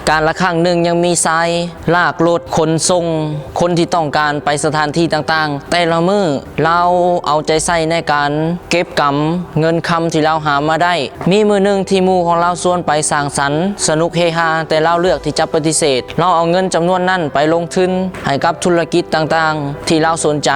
ການລະຄັ້ງໜຶ່ງຍັງມີຊາຍລາກລົດຂົນສົ່ງຄົນທີ່ຕ້ອງການໄປສະຖານທີ່ຕ່າງໆ. ແຕ່ລະມື້ລາວເອົາໃຈໃສ່ໃນການເກັບກຳເງິນຄຳທີ່ລາວຫາມາໄດ້. ມີມື້ໜຶ່ງທີ່ໝູ່ຂອງລາວຊວນໄປສັງສັນສະໜຸກເຮຮາ, ແຕ່ລາວເລືອກທີ່ຈະປະຕິເສດ. ລາວເອົາເງິນຈຳນວນນັ້ນໄປລົງທຶນໃຫ້ກັບທຸລະກິດຕ່າງໆທີ່ລາວສົນໃຈ.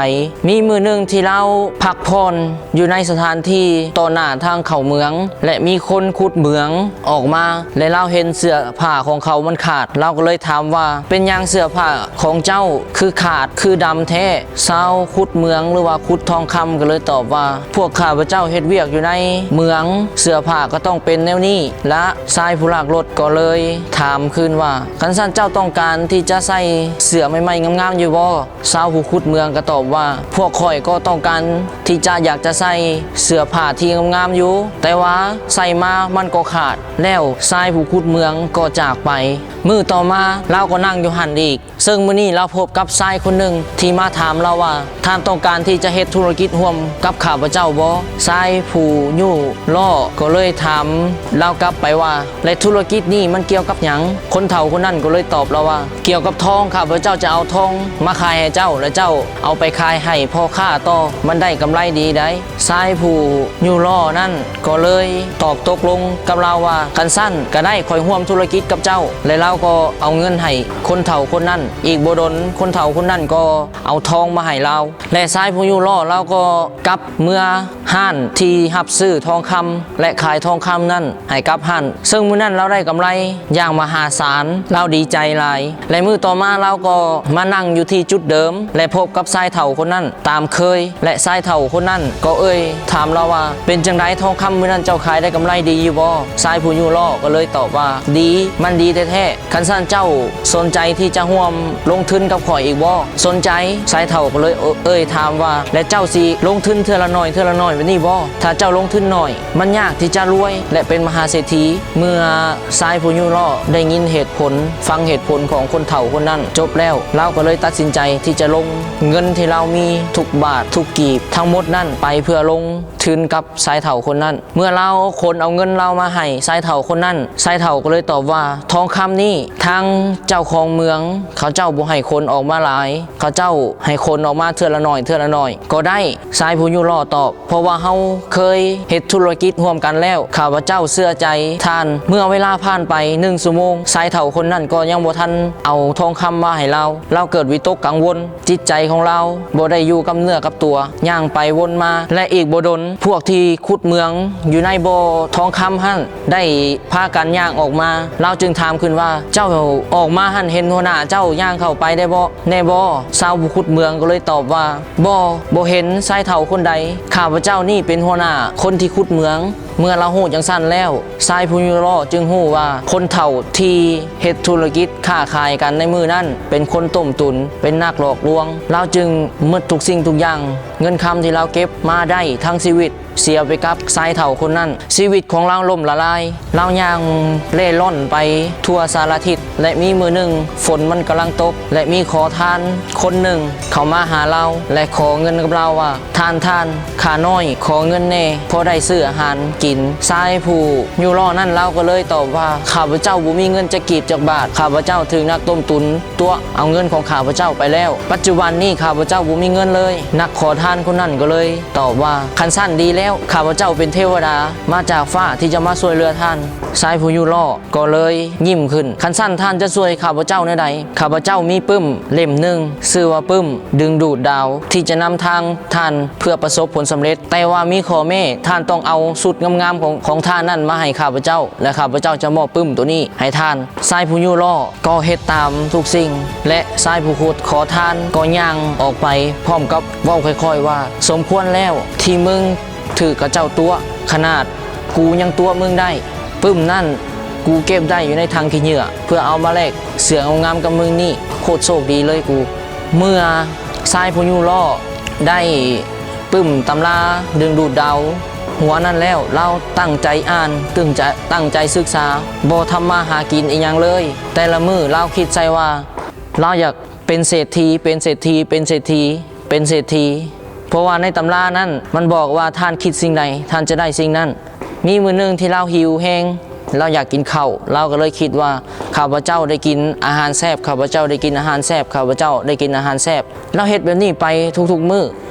ມີມື້ໜຶ່ງທີ່ລາວພັກຜ່ອນ ຢູ່ໃນສະຖານທີ່ຕໍ່ໜ້າທາງເຂົ້າເມືອງ ແລະ ມີຄົນຂຸດເໝືອງອອກມາ ແລະ ລາວເຫັນເສື້ອຜ້າຂອງເຂົາມັນຂາດ. ລາວກໍເລີຍຖາມວ່າ ເປັນຫຍັງເສື້ອຜ້າຂອງເຈົ້າຄືຂາດ ຄືດຳແທ້? ຊາວຂຸດເໝືອງ ຫຼືວ່າຂຸດທອງຄຳກໍເລີຍຕອບວ່າ ພວກຂ້າພະເຈົ້າເຮັດວຽກຢູ່ໃນເມືອງ ເສື້ອຜ້າກໍຕ້ອງເປັນແນວນີ້ລະ. ຊາຍຜູ້ລາກລົດກໍເລີຍຖາມຄືນວ່າ ຄັນຊັ້ນເຈົ້າຕ້ອງການທີ່ຈະໃສ່ເສື້ອໃໝ່ໆງາມໆຢູ່ບໍ່? ຊາວຜູ້ຂຸດເໝືອງກໍຕອບວ່າ ພວກຂ້ອຍກໍຕ້ອງການທີ່ຈະຢາກຈະໃສ່ເສື້ອຜ້າທີ່ງາມໆຢູ່ ແຕ່ວ່າໃສ່ມາມັນກໍຂາດແລ້ວ. ຊາຍຜູ້ຂຸດເໝືອງກໍຈາກໄປ. ມື້ຕໍ່ມາລາວກໍນັ່ງຢູ່ຫັ້ນອີກ, ເຊິ່ງມື້ນີ້ລາວພົບກັບຊາຍຄົນໜຶ່ງທີ່ມາຖາມລາວວ່າ ທ່ານຕ້ອງການທີ່ຈະເຮັດທຸລະກິດຮ່ວມກັບຂ້າພະເຈົ້າບໍ່? ຊາຍຜູ້ຍູ້ລໍ້ກໍເລີຍຖາມລາວກັບໄປວ່າ ແລະ ທຸລະກິດນີ້ມັນກ່ຽວກັບຫຍັງ? ຄົນເຖົ້າຄົນນັ້ນກໍເລີຍຕອບລາວວ່າ ກ່ຽວກັບທອງ, ຂ້າພະເຈົ້າຈະເອົາທອງມາຂາຍໃຫ້ເຈົ້າ ແລະ ເຈົ້າເອົາໄປຂາຍໃຫ້ພໍ່ຄ້າຕໍ່, ມັນໄດ້ກຳໄລດີໃດ໋. ຊາຍຜູ້ຍູ້ລໍ້ນັ້ນກໍເລີຍຕອບຕົກລົງກັບລາວວ່າ ຄັນຊັ້ນກໍໄດ້, ຂ້ອຍຮ່ວມທຸລະກິດກັບເຈົ້າ. ແລະ ລາວກໍເອົາເງິນໃຫ້ຄົນເຖົ້າຄົນນັ້ນ. ອີກບໍ່ດົນຄົນເຖົ້າຄົນນັ້ນກໍເອົາທອງມາໃຫ້ລາວ ແລະ ຊາຍຜູ້ຍູ້ລໍ້ລາວກໍກັບເມືອ ຮ້ານທີ່ຮັບຊື້ທອງຄຳ ແລະ ຂາຍທອງຄຳນັ້ນໃຫ້ກັບຮ້ານ, ເຊິ່ງມື້ນັ້ນລາວໄດ້ກຳໄລຢ່າງມະຫາສານ, ລາວດີໃຈຫຼາຍ. ແລະ ມື້ຕໍ່ມາລາວກໍມານັ່ງຢູ່ທີ່ຈຸດເດີມ ແລະ ພົບກັບຊາຍເຖົ້າຄົນນັ້ນຕາມເຄີຍ, ແລະ ຊາຍເຖົ້າຄົນນັ້ນກໍເອີ່ຍຖາມລາວວ່າ ເປັນຈັ່ງໃດ ທອງຄຳມື້ນັ້ນເຈົ້າຂາຍໄດ້ກຳໄລດີຢູ່ບໍ່? ຊາຍຜູ້ຍູ້ລໍ້ກໍເລີຍຕອບວ່າ ດີ, ມັນດີແທ້ໆ. ຄັນຊັ້ນເຈົ້າສົນໃຈທີ່ຈະຮ່ວມລົງທຶນກັບຂ້ອຍອີກບໍ່? ສົນໃຈ. ຊາຍເຖົ້າກໍເລີຍເອີ່ຍຖາມວ່າ ແລະ ເຈົ້າຊິລົງທຶນເທື່ອລະໜ້ອຍເທື່ອລະໜ້ອຍແບບນີ້ບໍ່? ຖ້າເຈົ້າລົງທຶນໜ້ອຍ ມັນຍາກທີ່ຈະລວຍ ແລະ ເປັນມະຫາເສດຖີ. ເມື່ອຊາຍຜູ້ຍູ້ລໍ້ໄດ້ຍິນເຫດຜົນ, ຟັງເຫດຜົນຂອງຄົນເຖົ້າຄົນນັ້ນຈົບແລ້ວ, ລາວກໍເລີຍຕັດສິນໃຈທີ່ຈະລົງເງິນທີ່ລາວມີທຸກບາດທຸກກີບທັງໝົດນັ້ນໄປເພື່ອລົງທຶນກັບຊາຍເຖົ້າຄົນນັ້ນ. ເມື່ອລາວຂົນເອົາເງິນລາວມາໃຫ້ຊາຍເຖົ້າຄົນນັ້ນ, ຊາຍເຖົ້າກໍເລີຍຕອບວ່າ ທອງຄຳນີ້ທາງເຈົ້າຂອງເມືອງເຂົາເຈົ້າບໍ່ໃຫ້ຂົນອອກມາຫຼາຍ, ເຂົາເຈົ້າໃຫ້ຂົນອອກມາເທື່ອລະໜ້ອຍເທື່ອລະໜ້ອຍກໍໄດ້. ຊາຍຜູ້ຍູ້ລໍ້ຕອບ ເພາະວ່າເຮົາເຄີຍເຮັດທຸລະກິດຮ່ວມກັນແລ້ວ, ຂ້າພະເຈົ້າເຊື່ອໃຈທ່ານ. ເມື່ອເວລາຜ່ານໄປໜຶ່ງຊົ່ວໂມງ, ຊາຍເຖົ້າຄົນນັ້ນກໍຍັງບໍ່ທັນເອົາທອງຄຳມາໃຫ້ລາວ. ລາວເກີດວິຕົກກັງວົນ, ຈິດໃຈຂອງລາວບໍ່ໄດ້ຢູ່ກັບເນື້ອກັບຕົວ, ຍ່າງໄປວົນມາ ແລະ ອີກບໍ່ດົນ ພວກທີ່ຂຸດເໝືອງຢູ່ໃນບໍ່ທອງຄຳຫັ້ນໄດ້ພາກັນຍ່າງອອກມາ. ລາວຈຶ່ງຖາມຂຶ້ນວ່າ ເຈົ້າອອກມາຫັ້ນເຫັນຫົວໜ້າເຈົ້າຍ່າງເຂົ້າໄປໄດ້ບໍ່ ແນ່ບໍ່? ຊາວຜູ້ຂຸດເໝືອງກໍເລີຍຕອບວ່າ ບໍ່, ບໍ່ເຫັນຊາຍເຖົ້າຄົນໃດ. ຂ້າພະເຈົ້ານີ້ເປັນຫົວໜ້າຄົນທີ່ຂຸດເໝືອງ. ເມື່ອລາວຮູ້ຈັ່ງຊັ້ນແລ້ວ, ຊາຍຜູ້ຍູ້ລໍ້ຈຶ່ງຮູ້ວ່າຄົນເຖົ້າທີ່ເຮັດທຸລະກິດຄ້າຂາຍກັນໃນມື້ນັ້ນເປັນຄົນຕົ້ມຕຸນ, ເປັນນັກຫຼອກລວງ. ລາວຈຶ່ງໝົດທຸກສິ່ງທຸກຢ່າງ, ເງິນຄຳທີ່ລາວເກັບມາໄດ້ທັງຊີວິດ ເສຍໄປກັບຊາຍເຖົ້າຄົນນັ້ນ. ຊີວິດຂອງລາວລົ້ມລະລາຍ, ລາວຍ່າງເລ່ລ່ອນໄປທົ່ວສາລະທິດ ແລະ ມີມື້ໜຶ່ງຝົນມັນກຳລັງຕົກ ແລະ ມີຂໍທານຄົນໜຶ່ງເຂົ້າມາຫາລາວ ແລະ ຂໍເງິນກັບລາວວ່າ ທ່ານ, ທ່ານ, ຂ້ານ້ອຍຂໍເງິນແດ່ ພໍໄດ້ຊື້ອາຫານກິນ. ຊາຍຜູ້ຍູ້ລໍ້ນັ້ນລາວກໍເລີຍຕອບວ່າ ຂ້າພະເຈົ້າບໍ່ມີເງິນຈັກກີບຈັກບາດ, ຂ້າພະເຈົ້າຖືກນັກຕົ້ມຕຸນຕົວະເອົາເງິນຂອງຂ້າພະເຈົ້າໄປແລ້ວ. ປັດຈຸບັນນີ້ຂ້າພະເຈົ້າບໍ່ມີເງິນເລີຍ. ນັກຂໍທານຄົນນັ້ນກໍເລີຍຕອບວ່າ ຄັນຊັ້ນດີແລ້ວ, ຂ້າພະເຈົ້າເປັນເທວະດາມາຈາກຟ້າທີ່ຈະມາຊ່ວຍເຫຼືອທ່ານ. ຊາຍຜູ້ຍູ້ລໍ້ກໍເລີຍຍິ້ມຂຶ້ນ. ຄັນຊັ້ນທ່ານຈະຊ່ວຍຂ້າພະເຈົ້າແນວໃດ? ຂ້າພະເຈົ້າມີປຶ້ມເຫຼັ້ມໜຶ່ງ, ຊື່ວ່າປຶ້ມດຶງດູດດາວ, ທີ່ຈະນຳທາງທ່ານເພື່ອປະສົບຜົນສຳເລັດ. ແຕ່ວ່າມີຂໍ້ແມ້, ທ່ານຕ້ອງເອົາຊຸດງາມໆຂອງ, ຂອງທ່ານນັ້ນມາໃຫ້ຂ້າພະເຈົ້າ, ແລະ ຂ້າພະເຈົ້າຈະມອບປຶ້ມໂຕນີ້ໃຫ້ທ່ານ. ຊາຍຜູ້ຍູ້ລໍ້ກໍເຮັດຕາມທຸກສິ່ງ, ແລະ ຊາຍຜູ້ຂຸດຂໍທານກໍຍ່າງອອກໄປ ພ້ອມກັບເວົ້າຄ່ອຍໆວ່າ ສົມຄວນແລ້ວທີ່ມຶງຖືກເຂົາເຈົ້າຕົວະ, ຂະໜາດກູຍັງຕົວະມຶງໄດ້. ປຶ້ມນັ້ນກູເກັບໄດ້ຢູ່ໃນຖັງຂີ້ເຫຍື້ອ ເພື່ອເອົາມາແລກເສື້ອງາມໆກັບມຶງນີ້, ໂຄດໂຊກດີເລີຍກູ. ເມື່ອຊາຍຜູ້ຍູ້ລໍ້ໄດ້ປຶ້ມຕຳລາດຶງດູດດາວຫົວນັ້ນແລ້ວ, ລາວຕັ້ງໃຈອ່ານ, ຕຶງຈະ, ຕັ້ງໃຈສຶກສາ, ບໍ່ທຳມາຫາກິນອີ່ຫຍັງເລີຍ. ແຕ່ລະມື້ລາວຄິດໃສ່ວ່າ ລາວຢາກເປັນເສດຖີ, ເປັນເສດຖີ, ເປັນເສດຖີ, ເປັນເສດຖີ. ເພາະວ່າໃນຕຳລານັ້ນມັນບອກວ່າ ທ່ານຄິດສິ່ງໃດ, ທ່ານຈະໄດ້ສິ່ງນັ້ນ. ມີມື້ໜຶ່ງທີ່ລາວຫິວແຮງ, ລາວຢາກກິນເຂົ້າ ລາວກໍເລີຍຄິດວ່າ ຂ້າພະເຈົ້າໄດ້ກິນອາຫານແຊບ ຂ້າພະເຈົ້າໄດ້ກິນອາຫານແຊບ ຂ້າພະເຈົ້າໄດ້ກິນອາຫານແຊບ. ລາວເຮັດແບບນີ້ໄປທຸກໆມື້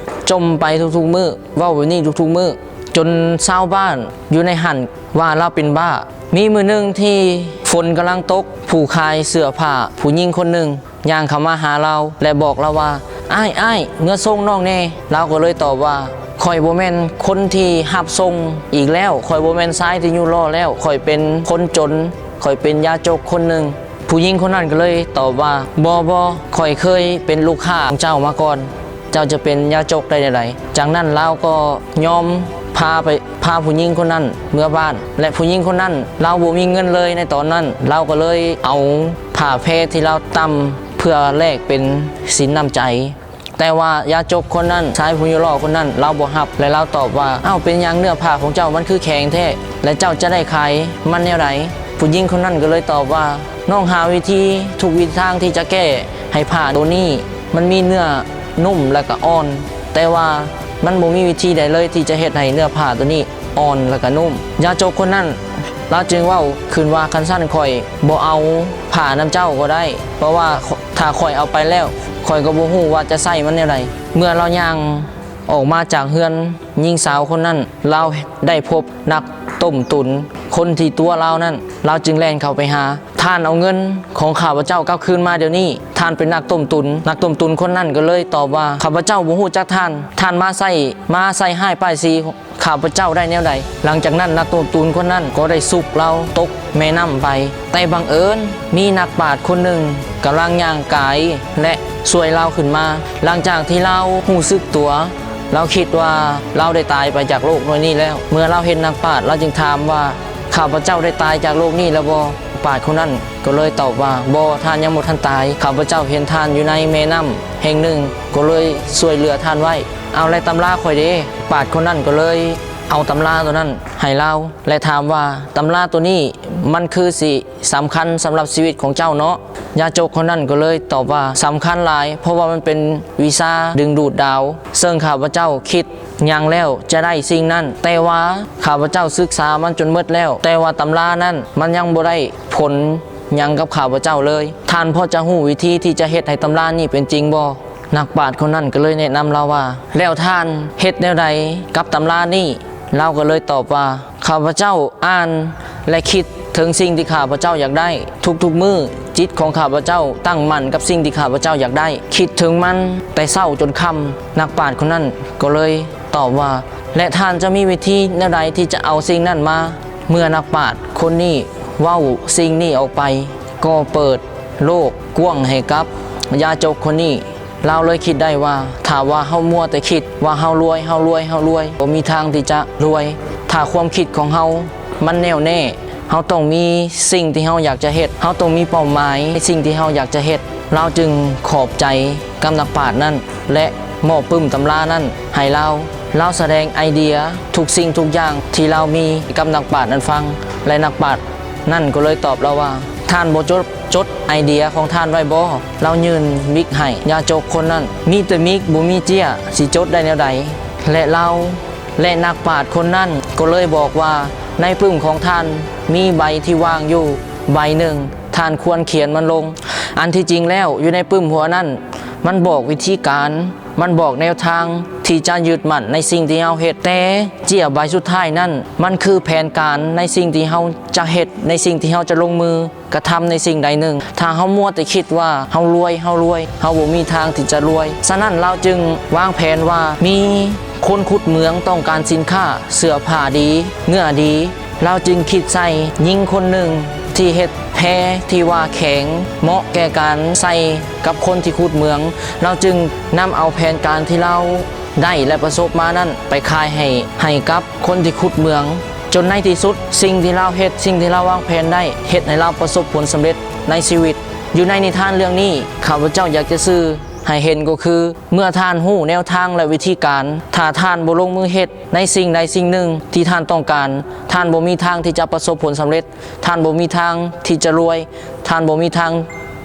ຈົ່ມໄປທຸກໆມື້ ເວົ້າແບບນີ້ທຸກໆມື້ ຈົນຊາວບ້ານຢູ່ໃນຫັ້ນວ່າລາວເປັນບ້າ. ມີມື້ໜຶ່ງທີ່ຝົນກຳລັງຕົກ ຜູ້ຂາຍເສື້ອຜ້າຜູ້ຍິງຄົນໜຶ່ງ ຍ່າງເຂົ້າມາຫາລາວ ແລະ ບອກລາວວ່າ ອ້າຍ ອ້າຍ ເມືອສົ່ງນ້ອງແດ່. ລາວກໍເລີຍຕອບວ່າ ຂ້ອຍບໍ່ແມ່ນຄົນທີ່ຮັບສົ່ງອີກແລ້ວ ຂ້ອຍບໍ່ແມ່ນຊາຍທີ່ຍູ້ລໍ້ແລ້ວ ຂ້ອຍເປັນຄົນຈົນ ຂ້ອຍເປັນຢາຈົກຄົນໜຶ່ງ. ຜູ້ຍິງຄົນນັ້ນກໍເລີຍຕອບວ່າ ບໍ່ ບໍ່ ຂ້ອຍເຄີຍເປັນລູກຄ້າຂອງເຈົ້າມາກ່ອນ ເຈົ້າຈະເປັນຢາຈົກໄດ້ແນວໃດ? ຈາກນັ້ນລາວກໍຍອມພາໄປ ພາຜູ້ຍິງຄົນນັ້ນເມືອບ້ານ ແລະ ຜູ້ຍິງຄົນນັ້ນລາວບໍ່ມີເງິນເລີຍໃນຕອນນັ້ນ ລາວກໍເລີຍເອົາຜ້າແພທີ່ລາວຕ່ຳເພື່ອແລກເປັນສິນນ້ຳໃຈ. ແຕ່ວ່າຢາຈົກຄົນນັ້ນ ຊາຍຜູ້ຍູ້ລໍ້ຄົນນັ້ນ ລາວບໍ່ຮັບ ແລະ ລາວຕອບວ່າ ອ້າວ ເປັນຫຍັງເນື້ອຜ້າຂອງເຈົ້າມັນຄືແຂງແທ້ ແລະ ເຈົ້າຈະໄດ້ຂາຍມັນແນວໃດ? ຜູ້ຍິງຄົນນັ້ນກໍເລີຍຕອບວ່າ ນ້ອງຫາວິທີທຸກວິທີທາງທີ່ຈະແກ້ໃຫ້ຜ້າໂຕນີ້ມັນມີເນື້ອນຸ້ມ ແລະ ກະອ່ອນ ແຕ່ວ່າມັນບໍ່ມີວິທີໃດເລີຍທີ່ຈະເຮັດໃຫ້ເນື້ອຜ້າໂຕນີ້ອ່ອນ ແລະ ກະນຸ້ມ. ຢາຈົກຄົນນັ້ນລາວຈຶ່ງເວົ້າຂຶ້ນວ່າ ຄັນຊັ້ນຂ້ອຍບໍ່ເອົາຜ້ານຳເຈົ້າກໍໄດ້ ເພາະວ່າຖ້າຂ້ອຍເອົາໄປແລ້ວ ຂ້ອຍກໍບໍ່ຮູ້ວ່າຈະໃຊ້ມັນແນວໃດ. ເມື່ອລາວຍ່າງອອກມາຈາກເຮືອນຍິງສາວຄົນນັ້ນ ລາວໄດ້ພົບນັກຕົ້ມຕຸ໋ນ ຄົນທີ່ຕົວະລາວນັ້ນ ລາວຈຶ່ງແລ່ນເຂົ້າໄປຫາ ທ່ານເອົາເງິນຂອງຂ້າພະເຈົ້າກັບຄືນມາດຽວນີ້ ທ່ານເປັນນັກຕົ້ມຕຸ໋ນ. ນັກຕົ້ມຕຸ໋ນຄົນນັ້ນກໍເລີຍຕອບວ່າ ຂ້າພະເຈົ້າບໍ່ຮູ້ຈັກທ່ານ ທ່ານມາໃສ່ ມາໃສ່ຮ້າຍປ້າຍສີຂ້າພະເຈົ້າໄດ້ແນວໃດ? ຫຼັງຈາກນັ້ນນັກຕົ້ມຕຸ໋ນຄົນນັ້ນກໍໄດ້ຊຸກລາວຕົກແມ່ນ້ຳໄປ. ແຕ່ບັງເອີນມີນັກປາດຄົນໜຶ່ງກຳລັງຍ່າງກາຍ ແລະ ຊ່ວຍລາວຂຶ້ນມາ. ຫຼັງຈາກທີ່ລາວຮູ້ສຶກຕົວ ລາວຄິດວ່າລາວໄດ້ຕາຍໄປຈາກໂລກໂລກນີ້ແລ້ວ. ເມື່ອລາວເຫັນນັກປາດ ລາວຈຶ່ງຖາມວ່າ ຂ້າພະເຈົ້າໄດ້ຕາຍຈາກໂລກນີ້ແລ້ວບໍ່? ປາດຄົນນັ້ນກໍເລີຍຕອບວ່າ ບໍ່ ທ່ານຍັງບໍ່ທັນຕາຍ. ຂ້າພະເຈົ້າເຫັນທ່ານຢູ່ໃນແມ່ນ້ຳແຫ່ງໜຶ່ງ ກໍເລີຍຊ່ວຍເຫຼືອທ່ານໄວ້. ເອົາ ແລະ ຕຳລາຂ້ອຍເດ? ປາດຄົນນັ້ນກໍເລີຍເອົາຕຳລາໂຕນັ້ນໃຫ້ລາວ ແລະ ຖາມວ່າ ຕຳລາໂຕນີ້ມັນຄືຊິສຳຄັນສຳລັບຊີວິດຂອງເຈົ້າເນາະ? ຢາຈົກຄົນນັ້ນກໍເລີຍຕອບວ່າ ສຳຄັນຫຼາຍ ເພາະວ່າມັນເປັນວິຊາດຶງດູດດາວ ເຊິ່ງຂ້າພະເຈົ້າຄິດຫຍັງແລ້ວຈະໄດ້ສິ່ງນັ້ນ ແຕ່ວ່າຂ້າພະເຈົ້າສຶກສາມັນຈົນໝົດແລ້ວ ແຕ່ວ່າຕຳລານັ້ນມັນຍັງບໍ່ໄດ້ຜົນຫຍັງກັບຂ້າພະເຈົ້າເລີຍ. ທ່ານພໍຈະຮູ້ວິທີທີ່ຈະເຮັດໃຫ້ຕຳລານີ້ເປັນຈິງບໍ່? ນັກປາດຄົນນັ້ນກໍເລີຍແນະນຳລາວວ່າ ແລ້ວທ່ານເຮັດແນວໃດກັບຕຳລານີ້? ລາວກໍເລີຍຕອບວ່າ ຂ້າພະເຈົ້າອ່ານ ແລະ ຄິດເຖິງສິ່ງທີ່ຂ້າພະເຈົ້າຢາກໄດ້. ທຸກໆມື້ ຈິດຂອງຂ້າພະເຈົ້າຕັ້ງໝັ້ນກັບສິ່ງທີ່ຂ້າພະເຈົ້າຢາກໄດ້ ຄິດເຖິງມັນແຕ່ເຊົ້າຈົນຄ່ຳ. ນັກປາດຄົນນັ້ນກໍເລີຍຕອບວ່າ ແລະ ທ່ານຈະມີວິທີແນວໃດທີ່ຈະເອົາສິ່ງນັ້ນມາ? ເມື່ອນັກປາດຄົນນີ້ເວົ້າສິ່ງນີ້ອອກໄປ ກໍເປີດໂລກກວ້າງໃຫ້ກັບຢາຈົກຄົນນີ້. ລາວເລີຍຄິດໄດ້ວ່າ ຖ້າວ່າເຮົາມົວແຕ່ຄິດວ່າເຮົາລວຍ ເຮົາລວຍ ເຮົາລວຍ ບໍ່ມີທາງທີ່ຈະລວຍ. ຖ້າຄວາມຄິດຂອງເຮົາມັນແນ່ວແນ່ ເຮົາຕ້ອງມີສິ່ງທີ່ເຮົາຢາກຈະເຮັດ ເຮົາຕ້ອງມີເປົ້າໝາຍໃນສິ່ງທີ່ເຮົາຢາກຈະເຮັດ. ລາວຈຶ່ງຂອບໃຈກັບນັກປາດນັ້ນ ແລະ ມອບປຶ້ມຕຳລານັ້ນໃຫ້ລາວ. ລາວສະແດງໄອເດຍທຸກສິ່ງທຸກຢ່າງທີ່ລາວມີໃຫ້ກັບນັກປາດນັ້ນຟັງ ແລະ ນັກປາດນັ້ນກໍເລີຍຕອບລາວວ່າ ທ່ານບໍ່ຈົດ ຈົດໄອເດຍຂອງທ່ານໄວ້ບໍ່? ລາວຍື່ນມິກໃຫ້ຍາຈົກຄົນນັ້ນ. ມີແຕ່ມິກ ບໍ່ມີເຈ້ຍ ຊິຈົດໄດ້ແນວໃດ? ແລະ ລາວ ແລະ ນັກປາດຄົນນັ້ນກໍເລີຍບອກວ່າ ໃນປຶ້ມຂອງທ່ານມີໃບທີ່ວ່າງຢູ່ໃບໜຶ່ງ ທ່ານຄວນຂຽນມັນລົງ. ອັນທີ່ຈິງແລ້ວ ຢູ່ໃນປຶ້ມຫົວນັ້ນ ມັນບອກວິທີການ ມັນບອກແນວທາງທີ່ຈະຍຶດໝັ້ນໃນສິ່ງທີ່ເຮົາເຮັດ. ແຕ່ເຈ້ຍໃບສຸດທ້າຍນັ້ນ ມັນຄືແຜນການໃນສິ່ງທີ່ເຮົາຈະເຮັດ ໃນສິ່ງທີ່ເຮົາຈະລົງມື ກະທຳໃນສິ່ງໃດໜຶ່ງ. ຖ້າເຮົາມົວແຕ່ຄິດວ່າເຮົາລວຍ ເຮົາລວຍ ເຮົາບໍ່ມີທາງທີ່ຈະລວຍ. ສະນັ້ນລາວຈຶ່ງວາງແຜນວ່າ ມີຄົນຂຸດເໝືອງຕ້ອງການສິນຄ້າເສື້ອຜ້າດີ ເນື້ອດີ. ລາວຈຶ່ງຄິດໃສ່ຍິງຄົນໜຶ່ງທີ່ເຮັດແພທີ່ວ່າແຂງ ເໝາະແກ່ການໃສ່ກັບຄົນທີ່ຂຸດເໝືອງ. ລາວຈຶ່ງນຳເອົາແຜນການທີ່ລາວໄດ້ ແລະ ປະສົບມານັ້ນ ໄປຂາຍໃຫ້ ໃຫ້ກັບ ຄົນທີ່ຂຸດເໝືອງ. ຈົນໃນທີ່ສຸດ ສິ່ງທີ່ລາວເຮັດ ສິ່ງທີ່ລາວວາງແຜນໄດ້ ເຮັດໃຫ້ລາວປະສົບຜົນສຳເລັດໃນຊີວິດ. ຢູ່ໃນນິທານເລື່ອງນີ້ ຂ້າພະເຈົ້າຢາກຈະສື່ໃຫ້ເຫັນກໍຄື ເມື່ອທ່ານຮູ້ແນວທາງ ແລະ ວິທີການ ຖ້າທ່ານບໍ່ລົງມືເຮັດໃນສິ່ງໃດສິ່ງໜຶ່ງທີ່ທ່ານຕ້ອງການ, ທ່ານບໍ່ມີທາງທີ່ຈະປະສົບຜົນສຳເລັດ, ທ່ານບໍ່ມີທາງທີ່ຈະລວຍ, ທ່ານບໍ່ມີທາງ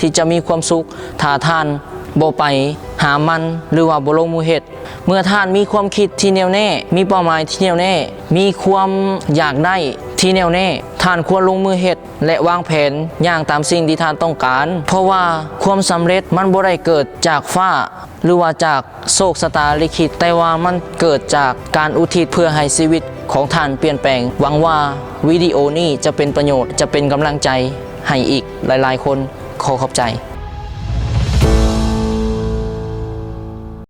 ທີ່ຈະມີຄວາມສຸກ ຖ້າທ່ານບໍ່ໄປຫາມັນ ຫຼືວ່າບໍ່ລົງມືເຮັດ. ເມື່ອທ່ານມີຄວາມຄິດທີ່ແນ່ວແນ່, ມີເປົ້າໝາຍທີ່ແນ່ວແນ່, ມີຄວາມຢາກໄດ້ ທີ່ແນ່ວແນ່, ທ່ານຄວນລົງມືເຮັດ ແລະ ວາງແຜນຢ່າງຕາມສິ່ງທີ່ທ່ານຕ້ອງການ, ເພາະວ່າຄວາມສຳເລັດມັນບໍ່ໄດ້ເກີດຈາກຟ້າ ຫຼືວ່າຈາກໂຊກຊະຕາລິຂິດ, ແຕ່ວ່າມັນເກີດຈາກການອຸທິດເພື່ອໃຫ້ຊີວິດຂອງທ່ານປ່ຽນແປງ. ຫວັງວ່າວິດີໂອນີ້ຈະເປັນປະໂຫຍດ, ຈະເປັນກຳລັງໃຈໃຫ້ອີກຫຼາຍໆຄົນ. ຂໍຂອບໃຈ.